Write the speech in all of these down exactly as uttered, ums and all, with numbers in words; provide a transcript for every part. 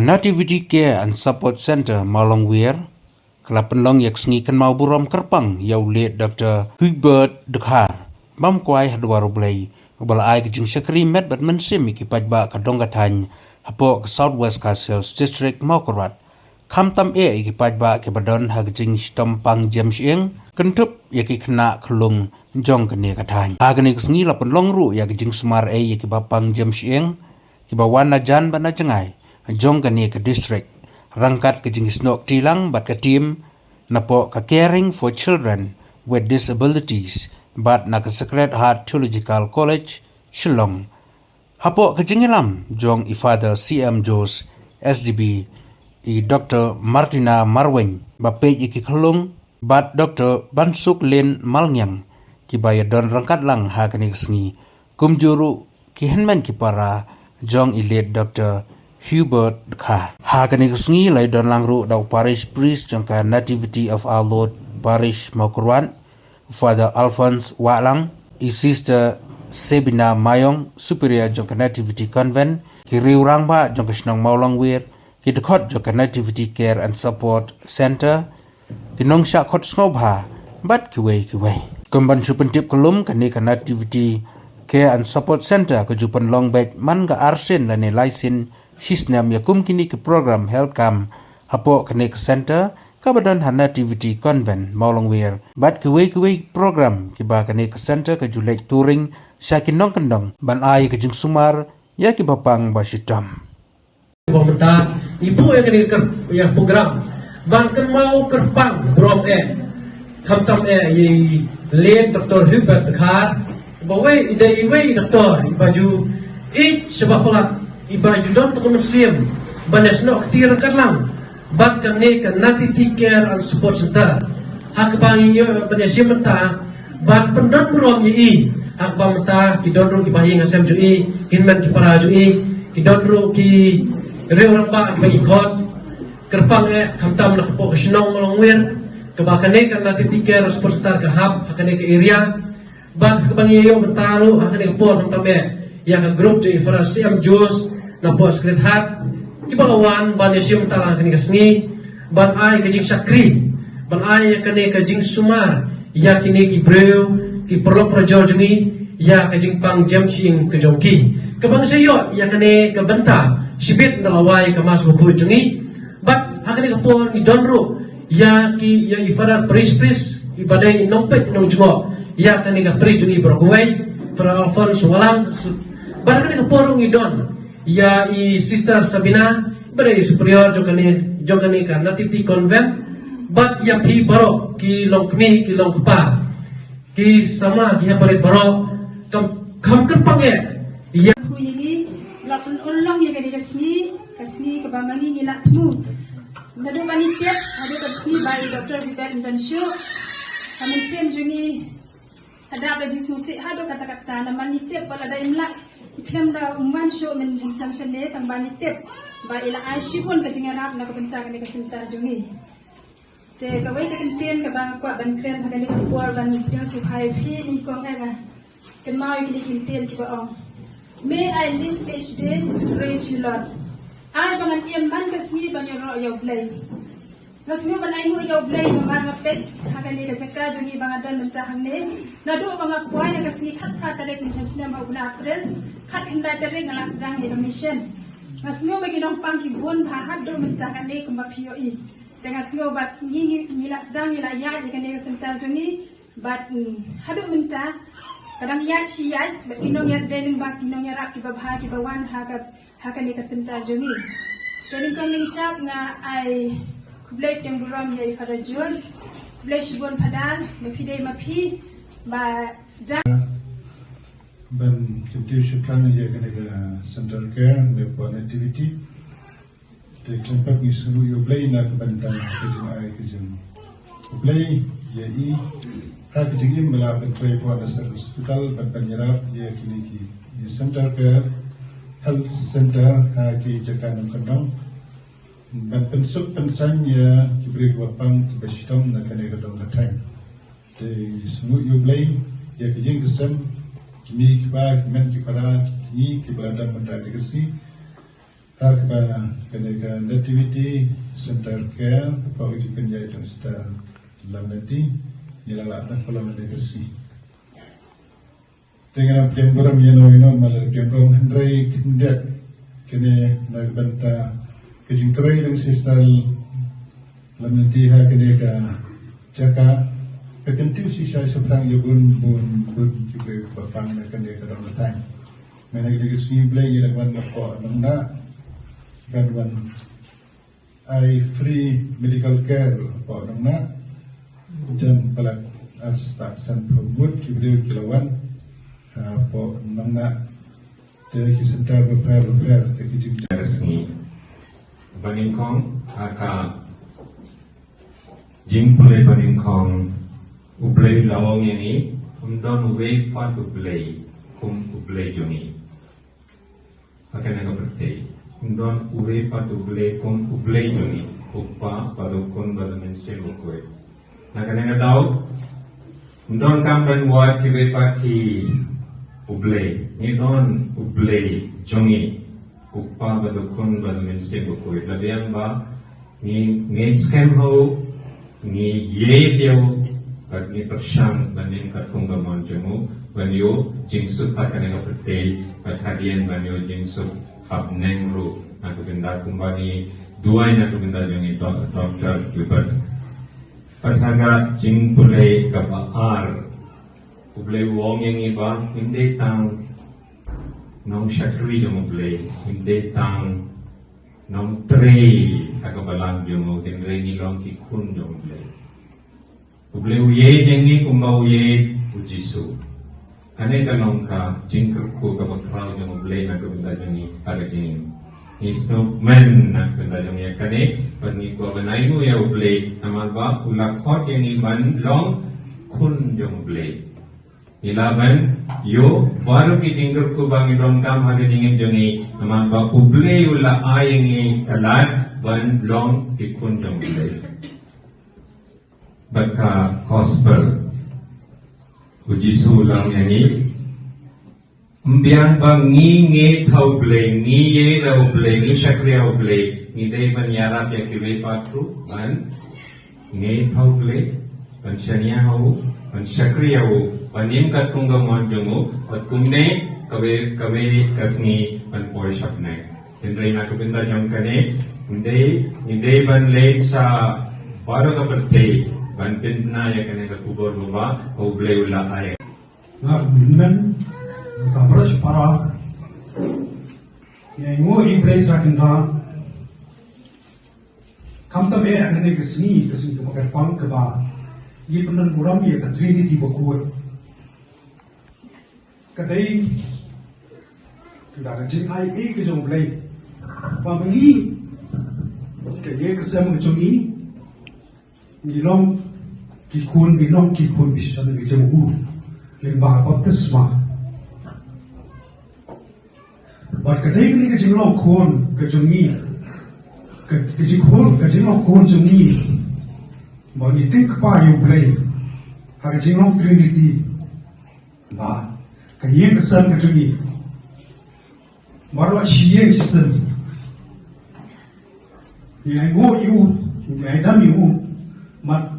Nativity Care and Support Center Mawlongwir ka la pynlong ïa ka sngi kynmaw burom kyrpang ïa u late Doctor Hubert Dkhar, bam kwai ha dwar U Blei, uba la ai ka jingshakri met bad mynsiem ïa ki paidbah ka dong ka thaiñ hapoh ka South West Khasi Hills District Mawkyrwat. Khamtam eh ïa ki paidbah kiba don ha ka jingshitom pang jem shyieng, kynthup ïa ki khynnah khyllung jong kane ka thaiñ. Ha kane ka sngi la pynlong ruh ïa ka jingsumar ei ïa kiba pang jem shyieng, kiba wan na jan bad na jngai jong kane ka district, ryngkat ka jingsnoh kti lang bad ka team napoh ka Caring for Children with Disabilities bad na ka Sacred Heart Theological College, Shillong. Hapoh ka jingïalam jong i Father C M Jones, S D B, i Doctor Martina Marwein, ba peit ïa ki khyllung, bad Doctor Bansuk Lin Malngiang, kiba ïadon ryngkat lang ha kane ka sngi, kumjuh ruh ki hynmen ki para jong i late Doctor Hubert Dkhar. Ha kane ka sngi la ïadon lang ruh da u Parish Priest jong ka Nativity of Our Lord Parish Mawkyrwat, Father Alphonse Wahlang, i Sister Sabina Mayong, Superior jong ka Nativity Convent, ki riew rangbah jong ka shnong Mawlongwir, ki dkhot jong ka Nativity Care and Support Center, ki nongshah khot sngewbha bad kiwei kiwei. Kum ban shu pyntip kyllum, kane ka Nativity Care and Support Center ka ju pynlong beit man ka arsien lane laisien shisnem ïa kum kine ki program health camp hapoh kane ka center kaba don ha Nativity Convent Mawlongwir bad kiwei kiwei program kiba kane ka center ka ju leit touring sha ki nongkyndong ban ai ka jingsumar ïa kiba pang ba shitom. Ba mynta ngi buh ïa kane ka, ïa program ban kynmaw kyrpang burom eh khamtam eh ïa i late Doctor Hubert Dkhar, ba wei i dei iwei i doktor iba ju ïeit shaba palat, iba ju don tang ka mynsiem ban ïasnoh kti ryngkat lang bad kane ka Nativity Care and Support Center. Ha kaba ngi ïoh ban ïashim bynta ban pyndon burom ïa i, ha kaba mynta ki don ruh kiba ha ïing ha sem jong i, ki hynmen ki para jong i, ki don ruh ki riew rangbah kiba ngi khot. Kyrpang eh khamtam na ka pok ka shnong Mawlongwir, kaba kane ka Nativity Care Support Center ka hap ha kane ka area. Bad kaba ngi ïoh bynta ruh ha kane ka por khamtam eh ïa ka group jong i Father C M Jones na pok Sacred Heart, kiba la wan ban ïashim bynta lang ha kane ka sngi ban ai ka jingshakri, ban ai ïa kane ka jingsumar ïa kine ki briew, ki paralok parajor jong ngi, ïa ka jingpang jem shyieng ka jong ki. Kaba ngi sa ïoh ïa kane ka bynta shibit na la wai ka Mass Bakhuid jong ngi. Bad ha kane ka por ngi don ruh ïa ki, ïa i Father Parish Priest iba dei nongpeit nongjngoh ïa kane ka parish jong ngi baroh kawei, Father Alphonse Wahlang. Bad ha kane ka por ruh ngi don ïa i Sister Sabina, iba dei i Superior jong kane, jong kane ka Nativity Convent. Bad ïa phi baroh ki longkmie ki longkpa, ki samla ki hep barit baroh, kam, kam kyrpang eh ïa. Hu ïa ngi la pynurlong ïa kane ka sngi, ka sngi kaba ma ngi ngi la thmu. Naduh ba ngi tip haduh ka sngi ba i Doctor Hubert un don shuh, ka mynsiem jong ngi ka dap da jingsngewsih haduh katta katta. Namar ngi tip ba lada im lah, i khlem da um wan shuh mynjynjar shane, tang ba ngi tip ba i la ai shibun ka jingïarap na ka bynta kane ka center jong ngi. Te kawei ka kyntien kaba nga kwah ban kren ha kane ka por ban pdiang sngewbha ïa phi, i kong, eh, nga kynmaw ïa kine ki kyntien kiba ong: May I live each day to praise you, Lord. Ai ba ngan im man ka sngi ban ïaroh ïa U Blei. Nga sngew ban ainguh ïa U Blei namar nga peit ha kane ka jaka jong ngi ba nga don mynta hangne. Naduh ba nga poi na ka sngi khatphra tarik mynta snem ha u bnai April, khatkhyndai tarik nga la sdang ïa ka mission. Nga sngew ba ki nongpang ki bun bha haduh mynta kane kumba phi ïohi. Te nga sngew ba ngi, ngi, ngi la sdang, ngi la ïaid ïa kane ka center jong ngi. Bad, mm, haduh mynta ka dang ïaid shi ïaid bad ki nongïarap, dei lyngba ki nongïarap kiba bha kiba wan ha ka, ha kane ka center jong ngi. Te nyngkong nyngshap nga ai khublei pdiang burom ïa i Father Jones. Khublei shibun Father, ma phi dei ma phi ba sdang ban kyntiew shaphrang ïa kane ka center care ne pon activity. Te khlem pat ngi sngewnguh ïa U Blei na ka bynta ka jingai ka jong U Blei ïa i. Ha ka jingim ba la pyntrei poi na sha hospital ban, ban ïarap ïa kine ki, ïa center care, health center ha ki jaka nongkyndong, ban pynsuk pynsaiñ ïa ki briew kiba pang kiba shitom na kane ka dong ka thaiñ. Te sngewnguh ïa U Blei ïa ka ïing ka sem, ki mei ki pa, ki hynmen ki para, ki kñi kiba la don mynta ha kane ka sngi. Kaba kane ka Nativity Center Care, kaba ka jingpynïaid jong Sister Lamnati, ngi la lah ban pynlong kane ka sngi. Te ngi nang pdiang burom ïa no ïa no, ma la pdiang burom hynrei khyndiat kane na ka bynta ka jingtrei jong Sister Lamnati ha kane ka jaka, ka kyntiew shisha shaphrang ïa bun bun bun ki briew kiba pang na kane ka dong ka thaiñ. Mynta kane ka sngi Blei ngi dang wan hapoh Nongnah ban wan ai free medical care hapoh Nongnah. Jan palat ar spah sanphew ngut ki briew ki la wan hapoh Nongnah. Te ki center bapher bapher te ki jing Ka sngi ba nyngkong ha ka jingpule ba nyngkong, U Blei u la ong ïa ngi, ym don uwei pat U Blei kum U Blei jong ngi ha kane ka pyrthei. Ym don uwei pat U Blei kum U Blei jong ngi, U Kpa bad U Khun bad U Mynsiem Bakhuid. Na kane ka daw ym don kam ban wad kiwei pat ki U Blei. Ngi don U Blei jong ngi, U Kpa bad U Khun bad U Mynsiem Bakhuid. La biang ba ngi ngeit skhem ha u, ngi ïeit ïa u, bad ngi pyrshang ban im katkum ka mon jong u ban ïoh jingsuk ha kane ka pyrthei, bad hadien ban ïoh jingsuk ha bneng ruh, na ka bynta kumba ngi duwai na ka bynta jong ngi, Dok-, Doktor Gilbert. Bad ha ka jingpule kaba ar, U Blei u ong ïa ngi ba ngim dei tang nongshakri jong U Blei, ngim dei tang nongtrei ha ka balang jong u, hynrei ngi long ki khun jong U Blei. U Blei u ïeit ïa ngi kumba u ïeit U Jisu. Kane ka long ka jingkyrkhu kaba khraw jong U Blei na ka bynta jong ngi ha ka jingim. Ngi sngewkmen na ka bynta jong ngi ïa kane, bad ngi kwah ban ainguh ïa U Blei namar ba u la khot ïa ngi ban long khun jong U Blei. Ngi lah ban ïoh baroh ki jingkyrkhu ba ngi donkam ha ka jingim jong ngi namar ba U Blei u la ai ïa ngi ka lad ban long ki khun jong U Blei. Bad ka gospel, U Jisu u la ong ïa ngi, ym biang ba ngi ngeit ha U Blei, ngi ïeit ïa U Blei, ngi shakri ïa U Blei, ngi dei ban ïarap ïa kiwei pat ruh ban ngeit ha U Blei, ban shaniah ha u, ban shakri ïa u, ban im katkum ka mon jong u, bad kumne kawei kawei ka sngi ban poi sha bneng. Hynrei na ka bynta jong kane, ngi dei, ngi dei ban leit sha baroh ka pyrthei ban pynbna ïa kane ka khubor baba ba U Blei u la ai. Nga Binmen, nga ka British para, nga ainguh ïa U Blei Trai Kynrad. Khamtam eh ha kane ka sngi, ka sngi kaba kyrpang kaba ngi pyndonkam ïa ka Trinity bakhuid. Ka dei ka da ka jingai ei ka jong U Blei ba ma ngi, ka ïing ka sem ka jong ngi, ngi long ki khun, ngi long ki khun bishar ka jong u lyngba baptisma. Bad ka dei kane ka jinglong khun ka jong ngi, ka, ka jingkhun, ka jinglong khun jong ngi, ba ngi tyngkpa ïa U Blei ha ka jinglong Trinity. Ba ka ïing ka sem ka jong ngi, baroh shi ïing shi sem, ngi ainguh ïa u, ngi aidam ïa u, mat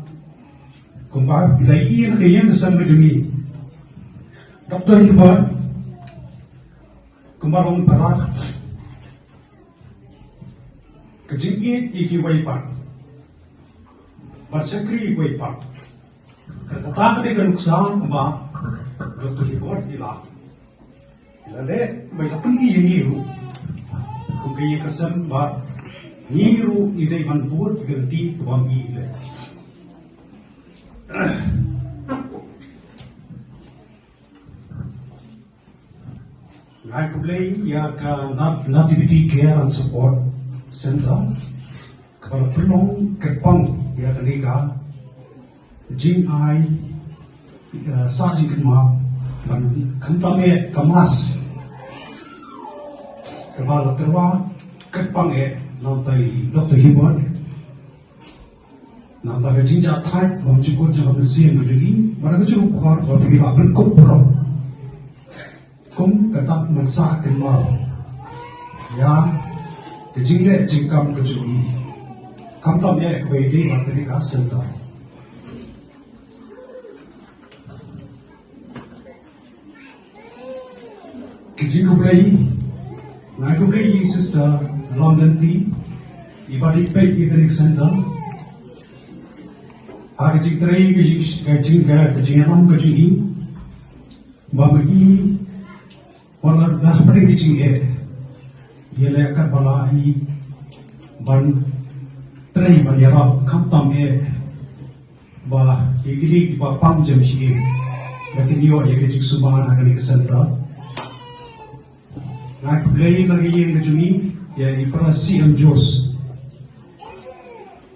kumba la ïa ka ïing ka sem ka jong ngi. Doktor Hibot, kumba long para, ka jingïeit ïa kiwei pat, ban shakri ïa kiwei pat. Kata ka dei ka nuksa kumba Doktor Hibot i la, i la leh, ba i la pyni ïa ngi ruh kum ka ïing ka sem ba ngi ruh ngi dei ban bud ïa ka lynti kaba ngi leh. Nga ai khublei ïa ka Nat-, Nativity Care and Support Center kaba la pynlong kyrpang ïa kane ka jingai, eh, sah jingkynmaw ban khamtam eh ka mass kaba la tyrwa kyrpang eh na u tai Doktor Hibot. Namar ka jingjahthait bym jukut jong ka mynsiem ka jong ngi, bad ka jong u khor ba phi lah ban kup baroh. Kum ka dak ban sah kynmaw ïa Ka jingleh jingkam ka jong i. Khamtam eh kaba i dei bad kane ka center. Ka jingkhublei, nga khublei ïa i Sister Lamdynti, iba dei peit ïa kane ka center. Ha ka jingtrei ka jing, ka jing, ka, ka jingïalam ka jong i. Ba ma i, wat la da hapdeng ka jingeh, ïaleh katba lah i ban trei ban ïarap, khamtam eh ba ïa kine kiba pang jam shyieng ba kin ïoh ïa ka jingsumar ha kane ka center. Nga khublei na ka ïing ka jong i, ïa i para C M Jones,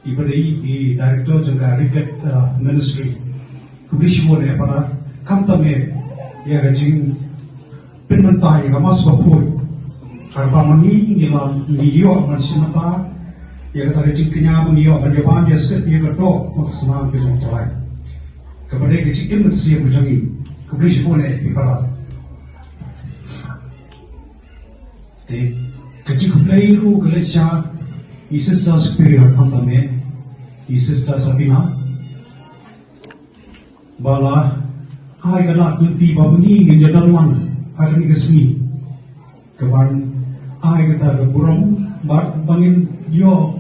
iba dei i director jong ka Ricket, uh, Ministry. Khublei shibun eh para, khamtam eh ïa ka jingpynmynta ïa ka mass ba phuid. Kaba ma ngi ngi la ngi ïoh ban shim bynta ïa kata ka jingkñia ba ngi ïoh ban ïoh ban ïa sep ïa ka doh bad ka snam ka jong U Trai. Kaba dei ka jingim ka jong i. Khublei shibun eh i para. Te ka jingkhublei ruh ka leit sha i Sister Superior, khamtam eh i Sister Sabina, ba la ai ka lad lynti ba ma ngi ngin ïadon lang ha kane ka sngi, ka ban ai kata ka burom bad ba ngin ïoh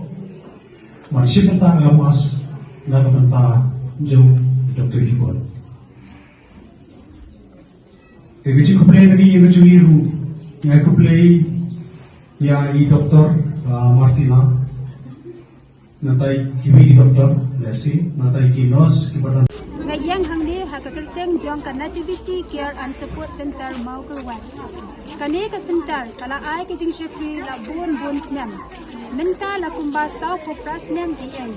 ban shim bynta ka mass na ka bynta jong Doctor Hubert. Te ka jingkhublei na ka ïing ka jong i ruh, nga khublei ïa i Doctor, ah, Martina, nangta kiwei ki doctor, lehse nangta ki nurse kiba don. Nga ïeng hangne ha ka kyrteng jong ka Nativity Care and Support Center Mawkyrwat. Kane ka center ka la ai ka jingshakri la bun bun snem. Mynta la kumba saw phew phra snem hi ei.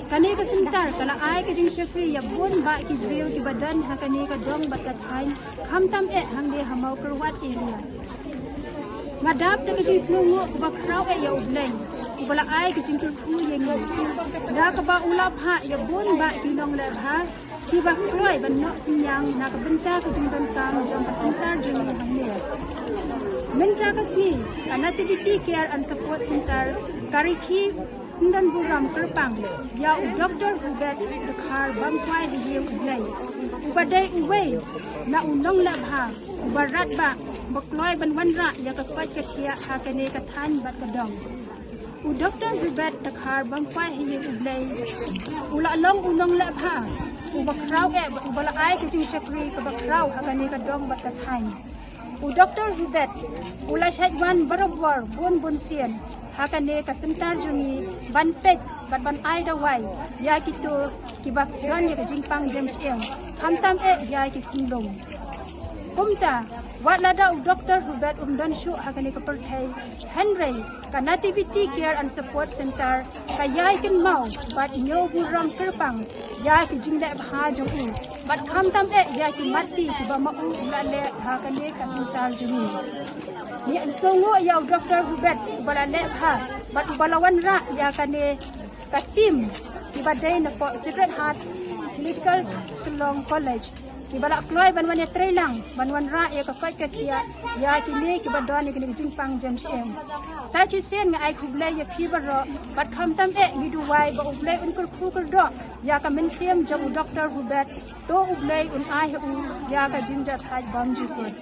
Kane ka center ka la ai ka jingshakri ïa bun bah ki briew kiba don ha kane ka dong bad ka thaiñ, khamtam eh hangne ha Mawkyrwat area. Nga dap da ka jingsngewnguh kaba khraw eh ïa U Blei uba la ai ka jingkyrkhu ïa ngi, da kaba u la phah ïa bun bah ki nongleh bha kiba kloi ban noh synñiang na ka bynta ka jingdonkam jong ka center jong ngi hangne. Mynta ka sngi ka Nativity Care and Support Center ka rkhie kyndon burom kyrpang ïa u Doctor Hubert Dkhar Bamkwai ha ïing U Blei, uba dei uwei na u nongleh bha uba radbah, ba kloi ban wanrah ïa ka koit ka khiah ha kane ka thaiñ bad ka dong. U Doctor Hubert Dkhar Bamkwai ha ïing U Blei u la long u nongleh bha uba khraw eh bad uba la ai ka jingshakri kaba khraw ha kane ka dong bad ka thaiñ. U Doctor Hubert u la shait wan barabor bun bun sien ha kane ka center jong ngi ban peit bad ban ai dawai ïa kito kiba don ïa ka jingpang jemshyieng, khamtam eh ïa ki khunlung. Kumta, wat lada u Doctor Hubert um don shuh ha kane ka pyrthei, hynrei ka Nativity Care and Support Center ka ïai kynmaw bad ñiew burom kyrpang ïa ki jingleh bha jong u bad khamtam eh ïa ki marti kiba ma u u la leh ha kane ka center jong ngi. Ngi sngewnguh ïa u Doctor Hubert uba la leh bha bad uba la wanrah ïa kane ka team kiba dei na poh Sacred Heart Theological Shillong College, kiba la kloi ban wan ïatreilang ban wanrah ïa ka koit ka khiah ïa kine kiba don ïa kine ki jingpang jemshyieng. Sa shisien nga ai khublei ïa phi baroh bad khamtam eh ngi duwai ba U Blei un kyrkhu kyrdoh ïa ka mynsiem jong u Doctor Hubert, to U Blei un ai ha u ïa ka jingjahthait bymjukut.